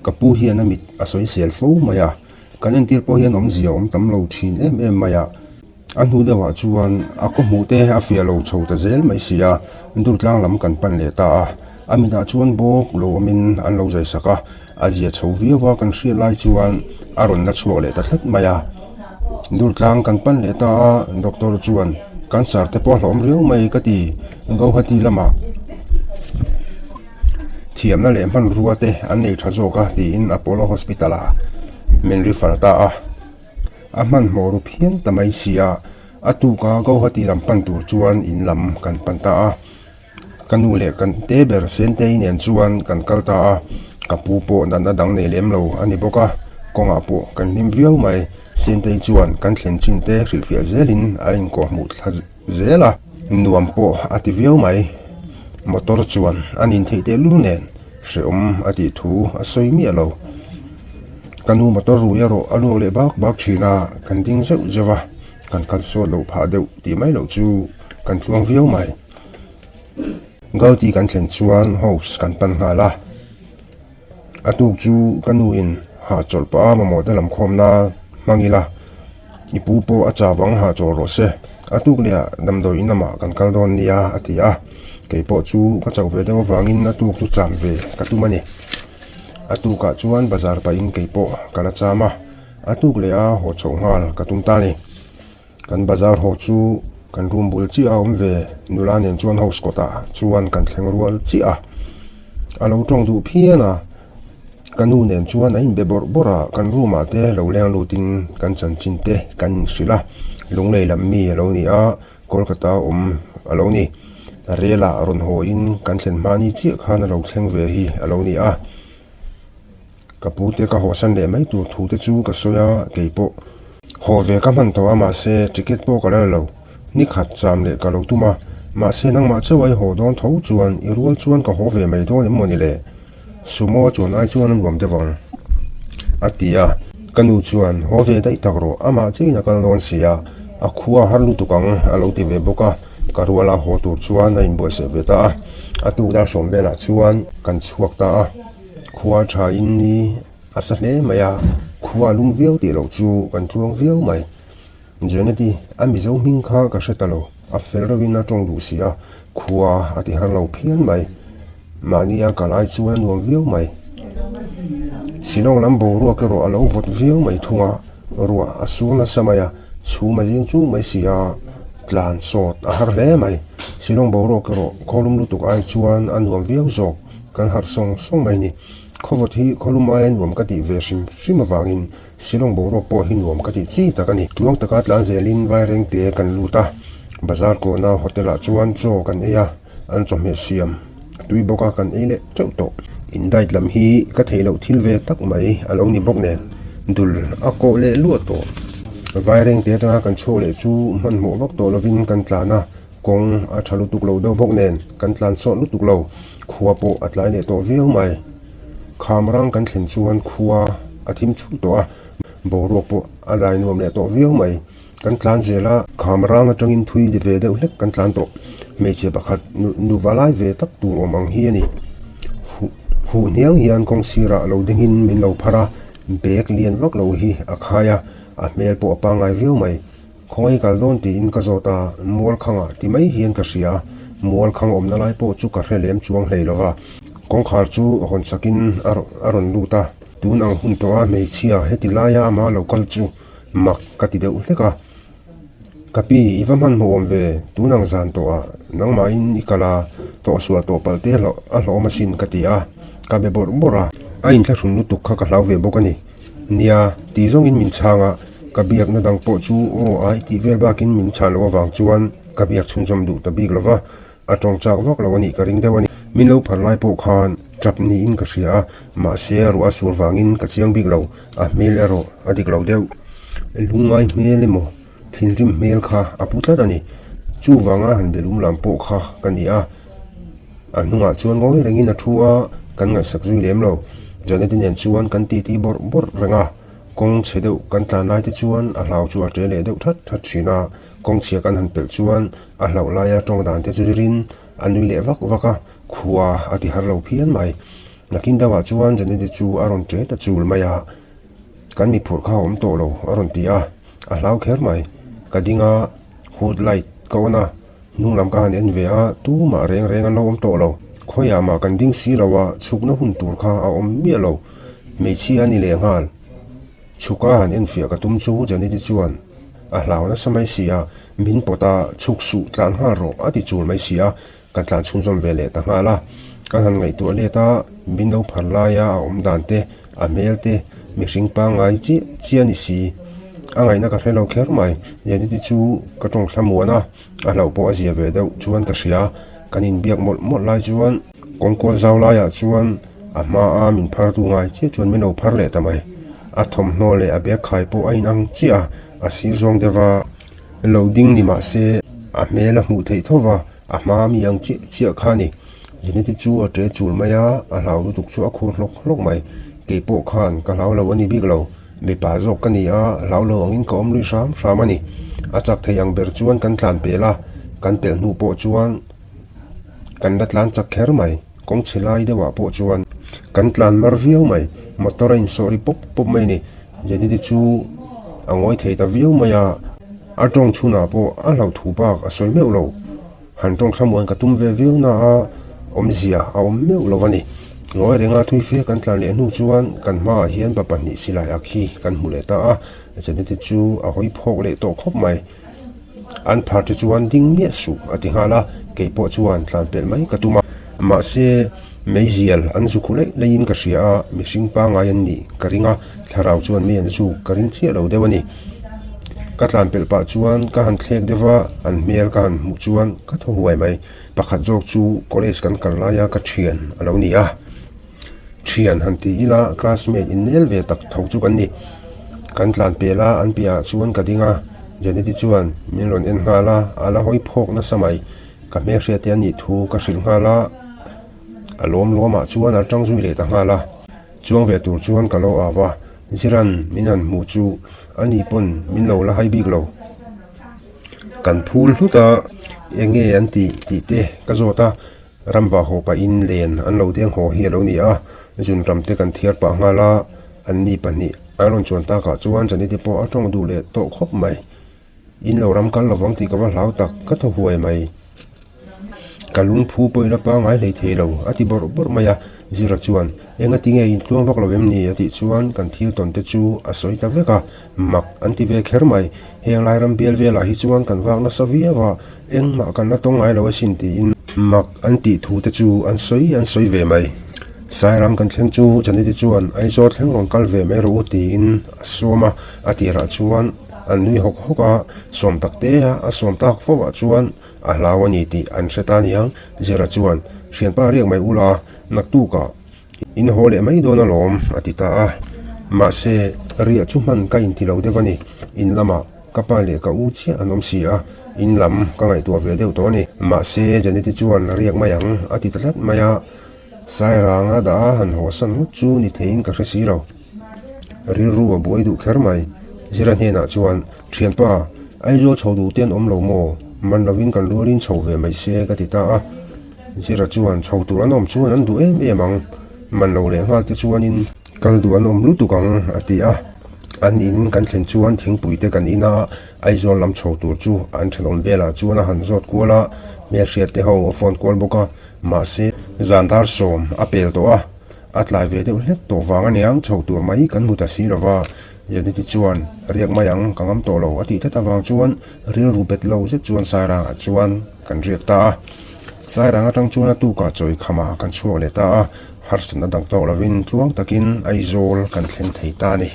Ka pu hian a mit a sawisel fo mai a, kan entir pawh hian awmzia a awm tam lo thin em em mai a. A hnu deuhah chuan a khaw hmuh te a fiah lo chho ta zel mai si a, Durtlang lam kan pan leh ta a. A mitah chuan bawk lo awmin an lo zai sak a, a zia chho viau a kan hriat lai chuan a rawn la chhuak leh ta tlat mai a. Durtlang kan pan leh ta a, doctor chuan cancer te pawh a hlawm riau mai ka ti, Guwahati lamah thiamna leh hmanrua te an nei tha zawk a tiin Apollo Hospital ah min refer ta a. A hmanhmawh ru phian ta mai si a, a tuka Guwahati lam pan tur chuan in lam kan pan ta a. Ka nu leh kan te ber Sentei nen chuan kan kal ta a, ka pu pawh natna dang nei lem lo a ni bawk a, kawngah pawh kan hlim viau mai. Sentei chuan kan thlen chin te hrilhfiah zelin a inkawhhmuh thla zel a, nuam pawh a ti viau mai. Motor chuan a nin theih tehlul nen hrehawm a tih thu a sawi miah lo. Ka nu motor rui erawh a luak leh bak bak thin a, kan ding zeuh zeuh a, kan kal sawt loh phah deuh tih mai loh chu kan tluang viau mai. Gauti kan thlen chuan house kan pan nghal a, a tuk chu ka nu in hahchawlh pah a mamawh te lam khawm na hmang ila i pu pawh a chau ang hahchawl rawh se, a tuk leh ah damdawi in lamah kan kal dawn nia a ti a, kei pawh chu ka chauh ve deuh avangin a tuk chu cham ve ka tum a ni. A tukah chuan bazar pahin kei pawh ka la cham a, a tuk leh a haw chhoh nghal ka tum ta a ni. Kan bazar haw chu kan room bul chiah a awm ve, nula nen chuan house kawtah chuan kan thleng rual chiah a, a lo tawng duh phian a, ka nu nen chuan a inbe bawrh bawrh a, kan room ah te lo leng lutin kan chanchin te kan inhrilh a, lunglei lam mi a lo ni a, Kolkata awm a lo ni, rel ah rawn haw in kan thlen hmani chiah khan a lo thleng ve hi a lo ni a. Ka pu te ka hawsan leh mai tur thu te chu ka sawi a, kei pawh haw ve ka hman tawh a mahse ticket pawh ka la la lo, ni khat cham leh ka lo tum a, mahse nangmah chauh a i haw dawn tho chuan i rual chuan ka haw ve mai dawn em maw ni le? Sumo a chuan ai chuan a nuam deuh ang a ti a, ka nu chuan haw ve daih tak rawh amah chiahin a kal dawn si a, a khua har lutuk ang a lo ti ve bawk a, ka rual a haw tur chuan a inbuaihseh ve ta a, a tuk dar sawm velah chuan kan chhuak ta a. Khua tha in ni a sa hle mai a, khua a lum viau tih loh chu kan tluang viau mai. Jeneti, a Mizo hming kha ka hre ta lo, a fel reuhin a tawng duh si a, khua a ti har lo phian mai. Mahni a kal ai chuan a nuam viau mai. Shillong lam boruak erawh a lo vawt viau mai thung a, ruah a sur nasa mai a, chhum a zing chung mai si a, tlan sawt a har hle mai. Shillong boruak erawh khawlum lutuk ai chuan a nuam viau zawk. Kan harh sawng sawng mai ni. Khawvawt hi khawlum aia nuam ka tih ve hrim hrim avangin Shillong boruak pawh hi nuam ka tih chi tak a ni. Tluang taka tlan zelin Vairengte kan lut a, bazar kawhna hotel ah chuan chaw kan ei a, an chawhmeh siam a tui bawk a kan ei leh teuh tawh. In diet lam hi ka theih loh thil ve tak mai a lo ni bawk nen dul a kawh leh luah tawh. Vairengte atanga kan chhuak leh chu hmanhmawh vak tawh lovin kan tlan a, Kawng a tha lutuk lo deuh bawk nen kan tlan sawt lutuk lo, khua pawh a tlai leh tawh viau mai. Kham rang kan thlen chuan khua a thim chhut tawh a, boruak pawh a dai nuam leh tawh viau mai. Kan tlan zel a, kham rang atangin thui ni ve deuh hlek kan tlan tawh. Hmeichhe pakhat nu va lai ve tak tur awm ang hi a ni. Huh huh hniang hian kawng sirah lo dingin min lo phar a, bag lian vak lo hi a khai a, a hmel pawh a pangngai viau mai. Khawngaih kal dawn tiin ka zawt a, Mualkhangah ti mai hian ka hria. Mualkhang awmna lai pawh chu ka hre lem chuang hlei lo va. Kawngkhar chu hawn sakin a rawn lut a, tun ang hun tawha hmeichhia heti laia amah lo kal chu mak ka ti deuh hlek a. Ka pi, i va hmanhmawh awm ve, tun ang zan tawhah nangmahin i kal a, tawhsual tawh palh te a hlawm asin ka ti a, ka be bawrh bawrh a. A inthlahrun lutuk kha ka hlau ve bawk a ni. Nia, tih zawngin min chhang a, ka biakna dang pawh chu aw ai tih vel bakin min chhan loh avang chuan ka biak chhunzawm duh ta bik lo va, a tawng chak vak lo a nih ka ring deuh a ni. Min lo phar lai pawh khan tap niin ka hria a, mahse ruah a sur vangin ka chiang bik lo, a hmel erawh a dik lo deuh. Lungngai hmel emaw thinrim hmel kha a pu tlat a ni. Chuvanga han be lum lam pawh kha ka ni a. A hnungah chuan ngawi rengin a thu a, kan ngaihsak zui lem lo. Janeti nen chuan kan titi bawrh bawrh reng a, kawng chhe deuh kan tlan lai te chuan a hlau chu a ṭe leh deuh that that thin a, kawng chhia kan han pelh chuan a hlauh laia tawng dan te chu zirin a nui leh vak vak a, khua a ti har lo phian mai. Nakin deuhah chuan Janeti chu a rawn ṭe ta chul mai a, Kan mi phurh kha a awm tawh lo a rawn ti a, a hlau kher mai. Ka ding a, hood light ka on a, hnung lam ka han en ve a, tumah reng reng an lo awm tawh lo. Khawiah mah kan ding si lo a, chhukna hun tur kha a awm miah lo. Hmeichhia a ni leh nghal. Chhuka han enfiah ka tum chu Janeti chuan a hlau nasa mai si a, min pawt a, chhuk suh tlan nghal rawh a ti chul mai si a, Ka tlan chhunzawm ve leh ta nghal a, ka han ngaihtuah let a, min lo phar laia a awm dan te, a hmel te, mihring pangngai chiah chiah a ni si. A ngaihna ka hre lo kher mai, Janeti chu ka tawng thlamuan a, a hlauh pawh a zia ve deuh chuan ka hria. Kan inbiak mawlh mawlh lai chuan kawngkual zau laiah chuan a hmaa min phartu ngai chiah chuan min lo phar leh ta mai. A thawmhnaw leh a bag khai pawh a inang chiah a, a sir zawng deuh a lo ding ni mah se a hmel a hmuh theih tho va. A hma mi ang chiah chiah kha a ni. Jeneti chu a ṭe chul mai a, a hlau lutuk chu a khur hlawk hlawk mai. Kei pawh khan ka hlau lo a ni bik lo. Mipa zawk ka ni a, hlau lo angin ka awm lui hram hram a ni. A chak thei ang ber chuan kan tlan pel a, kan pelh hnu pawh chuan kan la tlan chak kher mai. Kawng chhe lai deuhah pawh chuan kan tlan mar viau mai. Motor a insawh ri pawp pawp mai a ni. Jeneti chu a ngawi thei ta viau mai a. A tawng chhunah pawh a hlauh thu bak a sawi meuh lo. Han tawng thlamuan ka tum ve viau na a, awmzia a awm meuh lo a ni. Ngawi renga thui fe kan tlan leh hnu chuan kan hmaah hian pa pahnih silai ak hi kan hmu leh ta a, Janeti chu a hawi phawk leh tawh khawp mai. An phar te chuan ding miah suh a ti nghal a, kei pawh chuan tlan pelh mai ka tum a. Mahse, meizial an zu khu laih laihin ka hria a, mihring pangngai an nih ka ring a, thlarau chuan mei an zuk ka ring chiah lo deuh a ni. Ka tlan pelh pah chuan ka han thlek deuh a, an hmel ka han hmuh chuan ka thaw huai mai. Pakhat zawk chu college kan kal laia ka thian a lo ni a. Thian han ti ila classmate innel ve tak tho chu kan ni. Kan tlan pel a, an piahah chuan ka ding a, Janeti chuan min rawn en nghal a, a la hawi phawk nasa mai. Ka hmelhriat te a nih thu ka hrilh nghal a, a lawm lawmah chuan a tang zui leh ta nghal a. Chuang ve tur chuan ka lo au a, Ziran min han hmuh chu a ni pawn min lo la hai bik lo. Kan phul hlut a, eng nge an tih tih te ka zawt a, ramva haw pahin len an lo deng haw hi a lo ni a, zunram te kan thiar pah nghal a, an ni pahnih an rawn chuan takah chuan Janeti pawh a tawng duh leh tawh khawp mai. In lo ram kal lovang tih ka va hlau tak, ka thaw huai mai. Ka lungphu pawhin a pangngai hlei thei lo, a ti bawrh bawrh mai a. Zira chuan, Enga ti nge in tluang vak lo em ni? a tih chuan kan thil tawn te chu a sawi ta vek a, mak an ti ve kher mai. Heng lai ram bial velah hi chuan kan vak nasa viau a, engmah kan la tawng ngai lo asin tiin mak an tih thu te chu an sawi an sawi ve mai. Sairang kan thleng chu Janeti chuan Aizawl thleng rawn kal ve mai rawh u tiin a sawm a, a tirah chuan An nui hawk hawk a, sawm tak te a, a sawm tak fo ah chuan a hlau a ni tih an hre ta aniang. Zira chuan, Hrianpa riak mai ula, naktukah in haw leh mai dawn alawm a ti ta a. Mahse, riah chu hman ka inti lo deuh a ni. In lamah ka pa leh ka u chiah an awm si a, in lam ka ngaihtuah ve deuh tawh a ni. Mahse, Janeti chuan riak mai ang a ti ta tlat mai a. Sairanga dah a han hawsan ngawt chu ni theiin ka hre si lo. Rilru a buai duh kher mai. Zira hnenah chuan, Thianpa, Aizawl chho duh te an awm lo maw? Man lovin kan rualin chho ve mai se ka ti ta a. Zira chuan, Chho tur an awm chuan an duh em em ang. Man lo leh nghal te chuanin kal duh an awm lutuk ang, a ti a. An in kan thlen chuan thingpui te kan in a, Aizawl lam chho tur chu an thenawm velah chuan a han zawt kual a, hmelhriat te ho a phone kual bawk a. Mahse, zan dar sawm a pel tawh a. A tlai ve deuh hlek tawh vang aniang chho tur mai kan hmu ta si lo va, Janeti chuan riak mai ang ka ngam tawh lo a tih tlat avang chuan rilru bet lo zet chuan Sairangah chuan kan riak ta a. Sairang atang chuan a tukah chawi khamah kan chhuak leh ta a, harsatna dang tawk lovin tluang takin Aizawl kan thleng thei ta a ni.